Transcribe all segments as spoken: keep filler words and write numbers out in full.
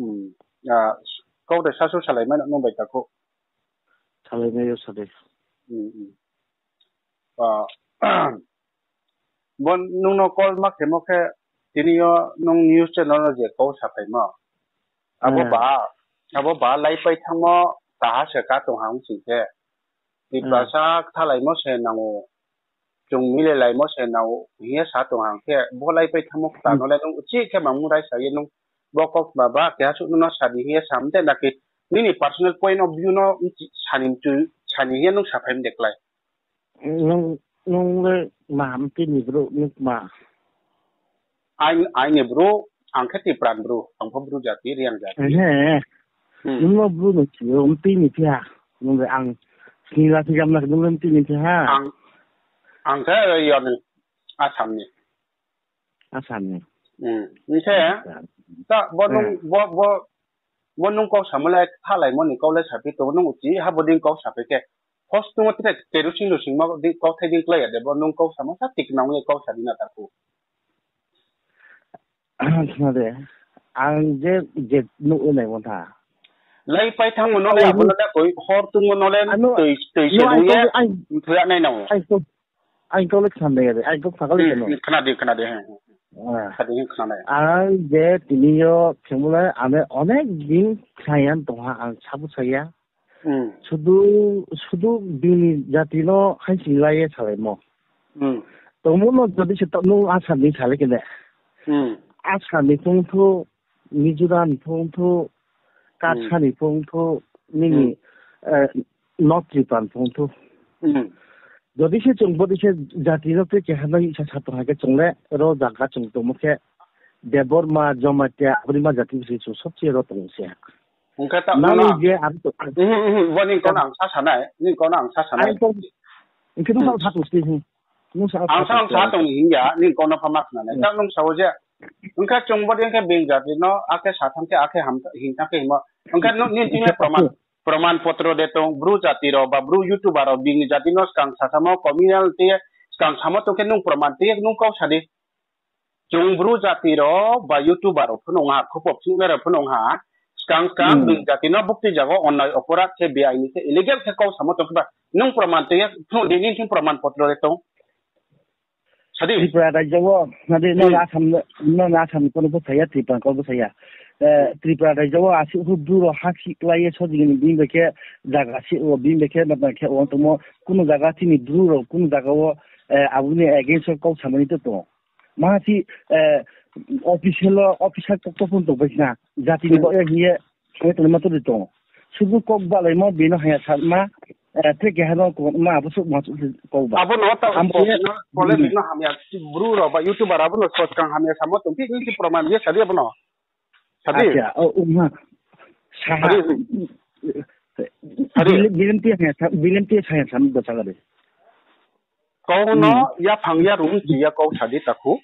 Hmm. Ah, kok de sasu salai mano nung bai takhu. Salai mai yo sade. Hmm, hmm. Ah, bon nung no call ma khe mo khe tini yo nung news channel no je kok sapai mo. Abo Hmm. ba, abo ba lai pai thangmo kaha se ka tong hang sing khe. Tiprasa thalai mo se nango. Chwng milelaimo se nao hiya sa tong ang khe bo lai pai thamo kwtal no le nung uchi khe mamung rai sa ye nung bo kok ba ba keha su no sadi hiya sa mte naki nini personal point of view no sani mchu sani hiya nung sa phai mde klai. Nung nung le ma mti ni bro nuk ma. Aini bro, ang khe Tipran bro, ang pho bro jati, Riang jati. Ehe. Hmm. Nungno bro no sio, mtwi ni phiya. Nung ang sini lati jam nak nung mtwi ni phiya. Ang, ang khe yoni, Assam ni. Assam ni. Hmm. Ni khe, ta bo nung, bo, bo, Bo nung kok samulai thalai moni kok le sapi tongo nung uchi ha bo ding kok sapi khe. Hos tungo tre kerosene no singma di kok thai ding klai ya de bo nung kok sama sa tik nang ye kok sadi na taku. Khna de. Ang je je nuk nai mo tha. Lai pai thang mo no le abo no le koi hor tung mo no le tui tui se nung ye. Thuya nai nang. Ang kok le khna de, ang kok phakal le khna. Khna de, khna de, he. Khna de, khna de. Ang je tini yo khemulai ane onek din khayan tongha ang sabu saya. Sudu, sudu bini jati no haising lai ye salai mo. Tongmo no jodi se tokno Assam ni salai kene. Assam ni tong thu Mizoram phung thu, Katsani phung thu, nini, eh, North Tripura phung thu. Jodi se chwng bodi se jati rok tei keha bai sa sa tong hai khe chwng le ro jaga chwng tongmo khe Debbarma, Jamatia, aboni ma jati bisi chwng sobse ro tong se. Hwnkhe ta nang nono je ang to. Bo ning kono ang sa sanai, ning kono ang sa sanai. Hwnkhe nung sa tong se. Ang sa ang sa tong ni hinya, ning kono pha ma khna nai. Ta nung sa o je. Wngkha chwng bo de wngkha beng jati no, akhe satham khe, akhe ham, hingthang khe himo. Wngkha no, nini thing le proman, proman potro de tong, bru jati rok ba bru YouTuber rok bini jati no swkang sasamo communal tei swkang samo tong khe nung proman tei nung kok sadi. Chwng bru jati rok ba YouTuber rok phano wngha, khopok phunuknai rok phano wngha. Swkang swkang bini jati no bukti jago onnai oporadh khe, beaini khe, illegal khe kok samo tong khe ba nung proman tei phano de nini thing proman potro de tong. Sadi. Tripura rajyo o, nadi, no, hmm, Assam, no, Assam ni kono bwsaya, Tripura ni kono bwsaya. Eh, Tripura rajyo o aswk hwb bru rok ha si klai ye sojigini bini bai khe jaga si o, bini bai khe ma tang khe o tongmo, kuno jaga chini bru rok kuno jaga o, eh, aboni against o kok samani to tongo. Ma si, eh, official o, officer kok to phone tong bai sina, jati ni, hmm, bo ya hiye, Songwi tongma twi tongo. Sudu kok balaimo bino haya sakma, eh, tei keha no kok ma abo sok ma sok kok ba. Abo no ta police no hamya bru ro ba YouTuber abo no soskang hamya samo tong phi ni proman ye sadi abo no. Sadi. Acha, o, o, ma. Saha. Sadi. Sadi. Bilim, bilim ti haya sa, bilim ti haya sam do sagade. Kau no, hmm, yaphang ya rum si ya kau sadi taku.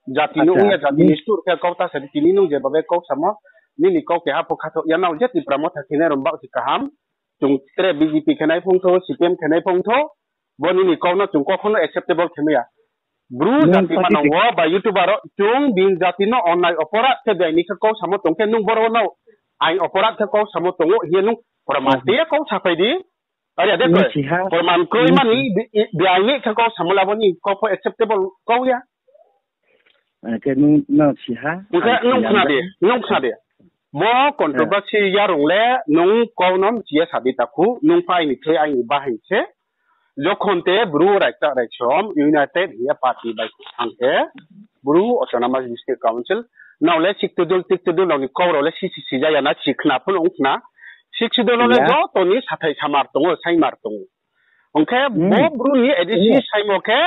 Jati no, acha, wngya jati ni sur khe kok ta sadi tini nung je babe kok samo nini kok keha pho khathok ya nao je Tipra Motha khe nai rwng bak si kaham. Chwng tre B J P khe nai phung tho, C P M khe nai phung tho, bo nini kok no chwng kok no acceptable khe maya. Bru jati ma nang wo ba YouTuber rok chwng bini jati no onnai oporadh khe bini khe kok samo tong khe nung boro no ain oporadh khe kok samo tongo hiye nung proman tei kok sapai di. Ari ade koi. Nung siha. Porman kroi mani, bi-, i-, biaini khe kok samula boni kok pho acceptable kok ya. Eh, ke nung, nung siha. Nung khe, ang nung siha khna de, nung khna de. Bo controversy yarung le, nung kok nom siya sadi taku, nung pa aini khe, aini bahai se. Jokhon te bru raisa raisom, United hiya party bai thang khe. Bru Autonomous District Council, nao le sik todol, tik todol, nao ni kok rao le si, si, si jaya na, si khna phano wng khna. Sik si dol le joto ni sathai samar tongo, saimar tongo. Hwnkhe bo bru ni A D C saimo khe,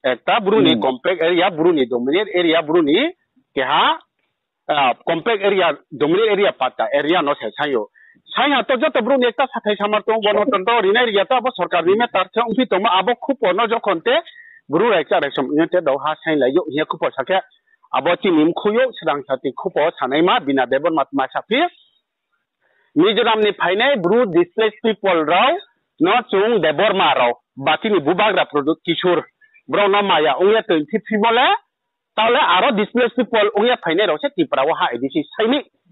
ekta bru ni compact area, bru ni dominant area, bru ni keha, ah, compact area, dominant area patta area no se saio. Saiha to joto bru ni ekta sathai samar tongo, bono tonto rinai ria to abo sorkar ni matter se wngphi tongma abo khupo no jokhon te bru raisa raisom te do ha sainlai yo hiya khupo sakhe abo chini mkhuyo srang sati khupo sanai ma bina debon mat ma saphi. Mizoram ni phainai bru displaced people rao no chwng Debbarma rao ba chini bubagra Pradyut Kishore brao no maya wngya twi phiphibole. Tale aro displaced people wngya phainai rao se Tripura o ha A D C saini.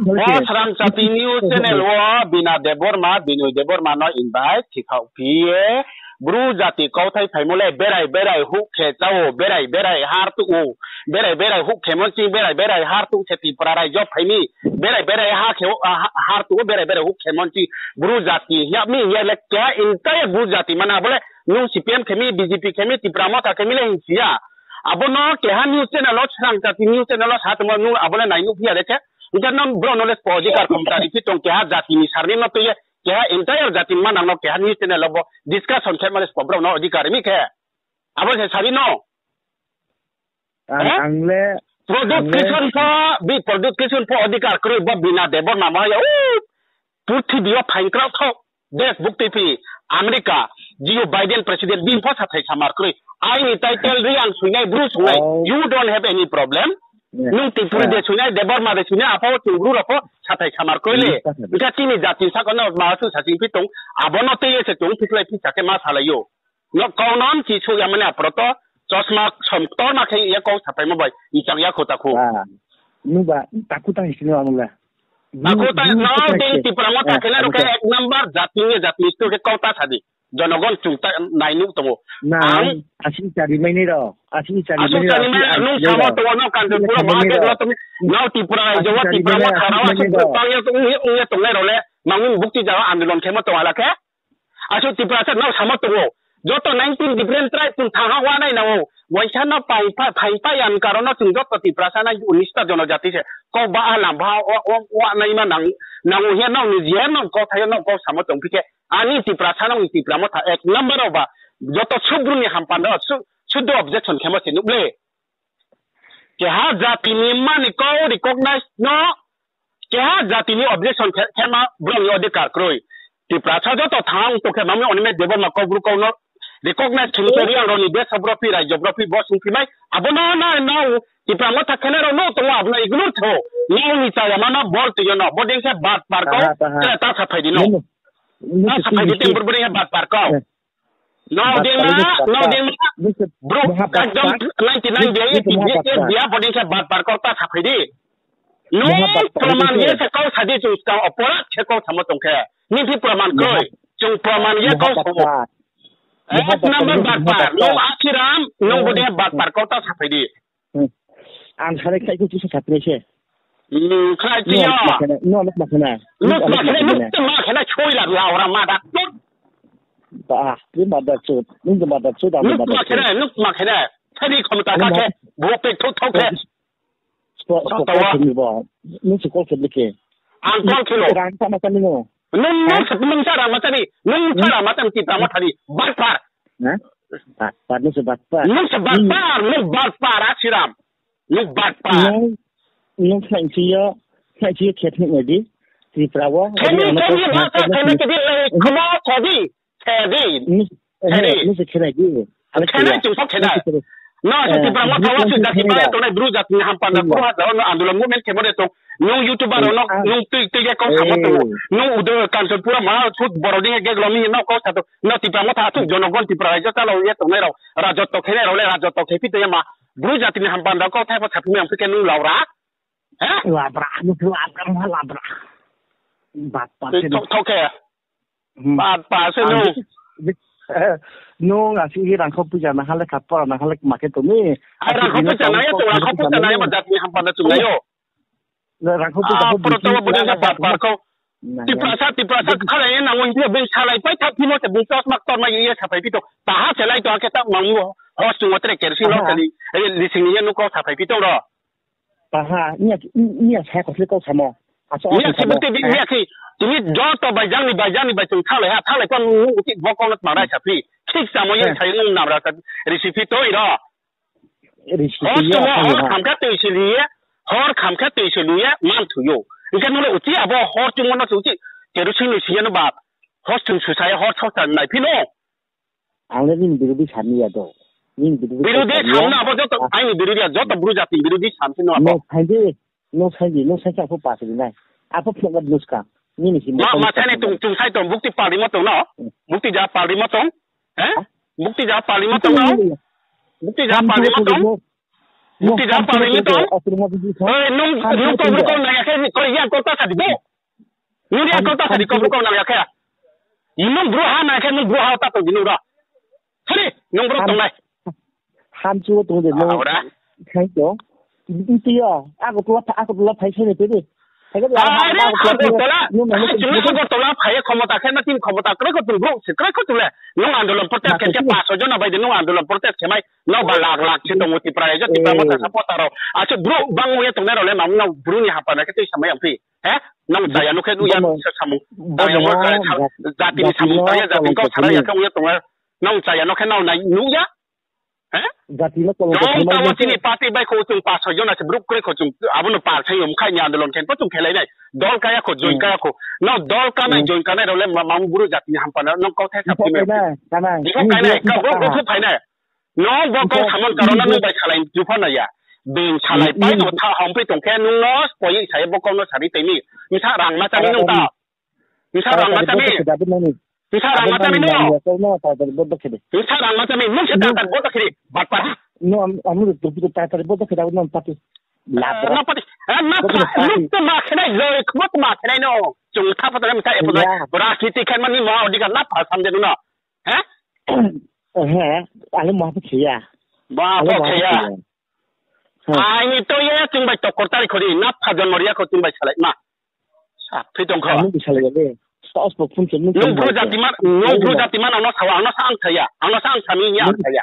Bo Srang Chati News Channel o Bina Debbarma, Binoy Debbarma no invite khikhao phiye. Bru jati kauthai phaimole berai berai huk khe chao, berai berai har tuo, berai berai huk khe monchi, berai berai har tuo khe Tripura raijo phaini, berai berai ha khe, ha, har tuo, berai berai huk khe monchi. Bru jati hiya mi hiya le kya entire Bru jati mana bole nung C P M khe mi, B J P khe mi, Tipra Motha khe mi le hinsiya. Abono keha news channel o Srang Chati News Channel o sa tongma nung abono nai nuk hiya de khe. Hingke no bro no le spo adhikar khomta ri phi tong keha jati ni sarni no twi keha entire jati manang no keha news channel o bo discussion khe mane spo bro no adhikar mi khe. Abo se sari no. Ang, Eh? ang le, Product ang le creation pho, bi product creation pho adhikar kwrwi bo Bina Debbarma ma ya. Purthibio phainkrao thok, desh bukti phi, America, Joe Biden president, bini pho sathai samar kwrwi. Aini title ri ang suinai, bru sungnai. Oh. You don't have any problem. Yeah. Nung Tripuri Yeah. de suinai, Debbarma de suinai, apo chung bru rok pho sathai samar kwrwi le. Yes, sir. Bikha chini jati saka no ma su sa ching phi tong, abono tei se chung phi khlai phi sa khe ma salaio. No kaunon ki su ya mane aproto, chosma som tor ma khe ya kau sathai mo bai, ichang ya kho ta kho. Ah. Nuba, taku ta hisino amula. Taku ta, no, dei Tipra Motha khela ro khe ek number jati ni jati sto khe kau ta sadi. Jonogon chung ta nai nuk tongo. Ang asi chari mai ni ro, asi chari mai ni ro, nung samo tongo, no Kanchanpur o ma ke lo tong, no Tipra raijo o Tipra Motha rao asi tong ya tong ya tong nai ro le, mangun bukti jaga andolon khemo tong ala khe. Asuk Tiprasa no samo tongo. Joto nineteen different tribe tong thangha wanai nango. Waisa no pai pa, pai pa yan karono chung joto Tiprasa na unis ta jono jati se. Kok ba alam ba wa, wa, wa nai ma nang, nango he no ni je no kok thayo no kok samo tong phike. Ani Tiprasa no Tipra Motha ek number o ba. Joto subru ni hampan no su, sudo objection khemo se nuble. Keha jati ni mani kau recognize no, keha jati ni objection khe, khe ma borok ni adhikar kwrwi. Tiprasa joto thang to khe mami onime Debbarma kau bru kau no recognize khini khe riang roni desh bro phi, rajyo bro phi, bo sung phi mai. Abono na, na, Tipra Motha khene rok no tongo, abono ignore tho. No ni chaya mano bol tuyo no, bo ding khe bat par kau, Taha, taha. Khe ta sa phai di no. Nini, nini Ta sa phai di sisi. Teng bur bur khe bat par kau. Eh. No Bat ding pari ma, di no kata. Ding ma. Nisi Bro, maha bat ekdom par. Ninety nine dia, Nisi maha bat par. Dia, boding khe bat par kok ta saphai di. No Maha bat par proman nisi. Ye se kau sadi chung skang oporat khe kau samo tong khe. Nisi proman Maha koi. Chung proman ye Maha kau bat samo. Par. Maha Ek bat number par, bat maha par. Bat No par. Akhiram, no Eh, boding bat eh. Par kok ta saphai di. Hmm. Ang sare khai ko kisa sakre se. Hmm, khai No, tiyo. Nuk ma khana, no, nuk ma khana. Nuk ma khana, nuk ma khana, choi la la ora ma da. Ba, ni ma da chut, ni ma da chut, ni Nuk ma ma da chut. Khana, nuk ma khana. Thani khomta ka khe, bo pe thok thok khe. Spo, spo Tawa. Call khe ni bo. Ni si call khe ni ke. Ang call khe lo. Rang sama kami no. Nung, nung, nung sa rama tani, nung sa rama tani Tipra Motha ni, bat par. Ha? Bat par, nung se bat par. Nung se bat par, nung bat par, Akhiram. Nung bat par. Nung, nung khlai si yo, khlai si yo khe thik nai di. Tripura wo, Khe ni, khe ni, ma sa, khe ni, khe ni, le, khamo, khe di, khe di. Nung, Khe ni. Nung se khe nai di. Khe nai, chung khe nai. No, se Tipra Motha o se jati bai tongnai bru jati ni hampanda bru ha jao no andolon movement khemo de tong. Nung YouTuber rok no nung twi twi ya kok samo tongo. Nung udo Kanchanpura ma thut borok ding ya gek lomi no kok sato. No Tipra Motha athuk jonogon Tipra rajyo chalo ya tongnai rok. Rajotto khenai rok le rajotto khe phi to ya ma. Bru jati ni hampanda kok thai pha thaphi me ang phi ke nung laura. He? Labra, ano labra, ma labra. Bat pa se. Thok thok khe. Hmm. Ba, ba, se Ang no. Bisi, bisi, eh, no, asi i rangkho puja na hale khat pora na hale make to ni. Ai, asi rangkho puja na ya to, rangkho puja na ya ba jat ni hampanda chung na yo. Na rangkho puja Ah, ko pura bisi tawa budi na na ba ba ba ko. Na, Tiprasa, na. Tiprasa, khala ya na wong dia beng salai pai thap phimo te bung tos mak tor ma ye sapai pito. Taha selai to ake ta mangu hos chung otre kersi lo Aha. Sali. Eh, lising ye no ko sapai pito ro. Paha, nya, nya saya kosle kau samo. Asa Nya osu samo. Sibuk tebik nya ki, tini joto baijang ni, baijang ni, baijang thalai ha, thalai kon nung uti bokong nat marai sapri. Thik samo yang saya nung namra sa risipi toi ro. Risipi Hos ya, tumo, hor khamkha tei siliye, hor khamkha tei siliye, man thuyo. Engke nule uti abo hor tumo no uti, kerosene ni siya no bab. Hos tum susaya, hor sok sa nai phino. Ang le nini birodhi sani ya do. Nini birodhi Birodhi sani ya. Samna abo joto, Ah. Aini birodhi ya, joto bru jati birodhi samsino abo. No sai di, no sai di, no sai sa apo pas di nai. Apo phunga nuska. Nini si Ma, mo ma sai ni tung, tung sai tong, bukti pali mo tong no? Hmm. Bukti ja pali mo tong? Eh? Ha? Bukti ja pali mo tong no? Bukti ni. Bukti ja pali mo tong? Bukti ja pali mo tong? Atur mo bukti sa. Eh, nung, nung tong, nung tong na ya ke, ko ya ko ta sa di bo. Nung dia kau tak tadi kau kau nang yakhe. Nung bro ha nang khe nung bro ha tak tong di nung ra. Hari nung bro tong nai. Ham chu tong de nung. Ora. Khai to. Inti yo. Aku tu apa aku tu apa saya ni tadi. Hari aku tu apa. Nung nang aku tu apa ya khomota khe na tin khomota kre ko tu bro se kre ko tu le. Nung andolon protest khe khe paso jona bai de nung andolon protest khe mai. Nung ba lak lak se tong uti prai jo ti pa mo ta sa potaro. Acha bro bang uya tong na ro le mam nung bro ni hapa na khe tei samai ang pi. He? Nang chaya nukhe nuya samung. Chaya mo jatini samung chaya jatini kau sarai yakhe uya tongo. Nang chaya nokhe nang nai nuya. He? Jatini kau Dong tawa chini party bai kho chung pas soi jona se bruk kre kho chung abono par sai um khai ni andolon khen po chung khelai nai. Dol kaya kho join kaya kho. No dol kanai join kanai role mamung buru jatini hampana nang kau thai sapni me. Biko kainai ka bruk bruk phainai. No bo kok samon karon no bai salai juphana ya. Beng salai pai no tha hom pai tong khe nung no poi sai bo kok no sari tei ni. Misa rang ma chami nung ta. Misa rang ma chami. Misa rang ma chami no. Misa rang ma chami nung se ta ta bo ta khiri. Bat pa. No am am ru tu tu ta ta bo ta khiri no pati. Labra. No pati. Eh, na pa. Nung tu ma khenai lo khmo tu ma khenai no. Chung tha pa ta misa e po. Rakiti khan mani mo odika na pa sam de no. He? He, ale ma phi ya. Ma phi ya. Ai ni to ye chung bai tokor tari khori na phajon moriya ko chung bai salai ma. Sa phi tong kho. Ani bi salai le. Sa os bo phun chen nung bro jati ma, nung bro jati ma no sa wa no sa ang thaya. Ang no sa ang sami ya ang thaya.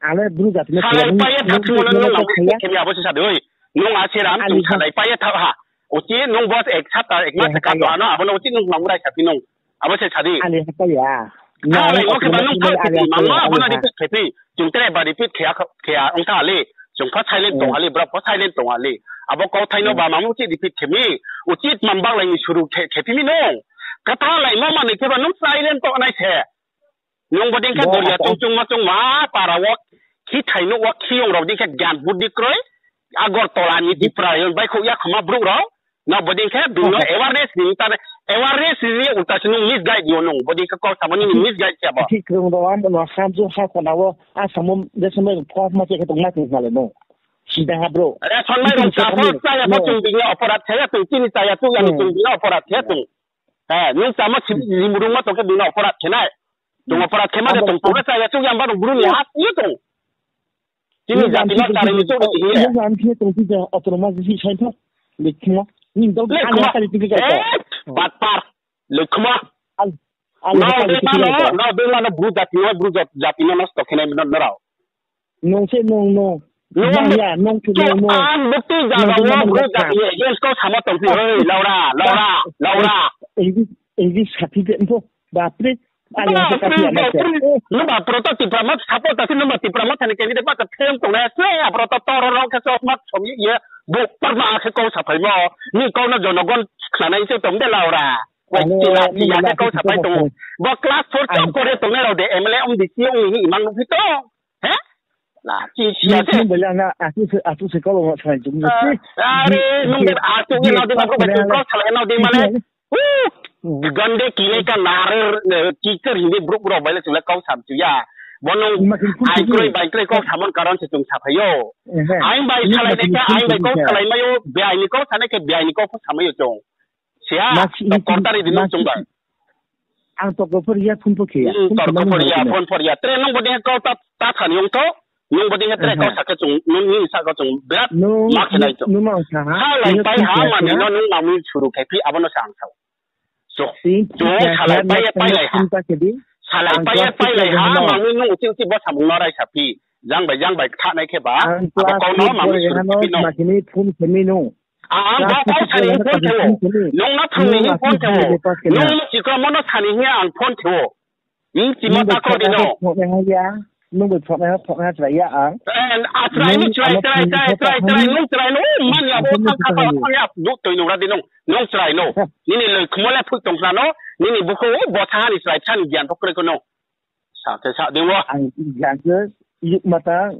Ale bru jati no salai pa ye thak mo no nang khe mi abo se sa de oi. Nung a se ram chung salai pa ye thak ha. Uchi nung bos ek sapta ek mas ka to ano abo no uchi nung mang rai sa pi nung. Abo se sa di. Ale ha pa ya. Salai mo khe ba nung thak khe ma ma abo no repeat khe pi. Chung tere ba repeat khe khe ang ta le. Chung pha silent tong ale bra pha silent tong ale. Abo kau thai no ba ma uchi repeat khe mi. Uchi mam bak lai ni suru khe khe pi mi nung. Ka ta lai mo ma ne khe ba nung silent to nai se. Nung bo ding khe bo goria apa? Chung chung ma chung ma para wo khi thai nuk wo khi yong rok ding khe gyan budi kroi Agartala ni Tipra yon bai khuk ya khama bruk rok no bo ding khe bing no awareness ni ta awareness ni uta se nung misguide yo nung bo ding khe kok samo ni misguide ya bo. Khi krung rok am no ham chu ha khona wo a samo de samo kok ma che khe tong ma tong ma le no. Sida ha bro. Re son mai rong cha bo cha ya bo chung bing ya operate khe ya chung chini cha ya chung ya ni chung bing ya operate khe ya chung. He, nung chama si limurung ma tongkhe bini oporat khenai. Tung oporat khema de tong pura chaya chuk yang ba rung buru ni hat ye tong. Chini jati ma chari ni chuk ni ye. Nung jam khe tong si ja otoroma si sai tho. Lekhmo. Ni dau ani kali tiki ka. Bat par. Lekhmo. Al. Al. No, de ma no, no, de ma no buru jati no, buru jati no nosto khenai no rao. Nung se nung nung. Nung ya nung se nung nung. Ang bukti jaga wo bro jati against ko samo tong si hoi laura laura laura. English english sati de npo bapre. Nung ba pro to Tipra Motha support ta si nung ba Tipra Motha ni candidate ba ta phem tong na se abro to toro rok khe sok mak som ye bu par ma khe ko sa phai mo ni ko no jonogon khnanai se tong de laura. Ko tila tila khe ko sa phai tong bo class four chok kore tong na rok de M L A om di si ong ni imang nung phi to. He? La, chi siya te. Nung bela na, aku se, aku se kau bawa sana jumlah. Ah, are, nung de, aku ke nau de, aku ke kau salah nau de, mane. Uh, gande kile ka nare, eh, teacher hindi bruk brok baile chule kau sam chuya. Bono ai kroi bai kroi kau samon karon se chung saphayo. Ai bai salai de ka, ai bai kau salai mayo, be ai ni kau sane ke be ai ni kau samayo chung. Siya, to kortari di nung chung ba. Ang to ko phor ya, phone phor ya. Hmm, to ko phor ya, phone phor ya. Tre nung boding kau ta, ta thani ong to, nung boding tre kau saka chung, nung ni saka chung, berat mak nai to. Nung ma sa ha. Salai pai ha mani no nung mamui churu kai pi abono sang sao. So, chung salai pai pai lai ha. Salai pai pai lai ha, mamui nung uti uti bo samung no rai sapi. Jang bai jang bai tha nai khe ba. Abo kau no mamui churu kai pi no. Makini phone kemi no. Ang bo kau sani phone theo. Nung na thangni phone theo. Nung chikra mono sani hiya ang phone theo. Nung chimo ta ko dino. Phone haya. Nung bai phone haya, phone haya chaya ang. Atrai ni chrai chrai chrai chrai chrai nung chrai no. Man ya bo thang kha thang ya du toi nung ra di nung. Nung chrai no. Nini loi khumole phuk tong sa no. Nini buko bo sa ni chrai chan gyan phok kre ko no. Sa te sa de wo. Ang gyan ke yuk mata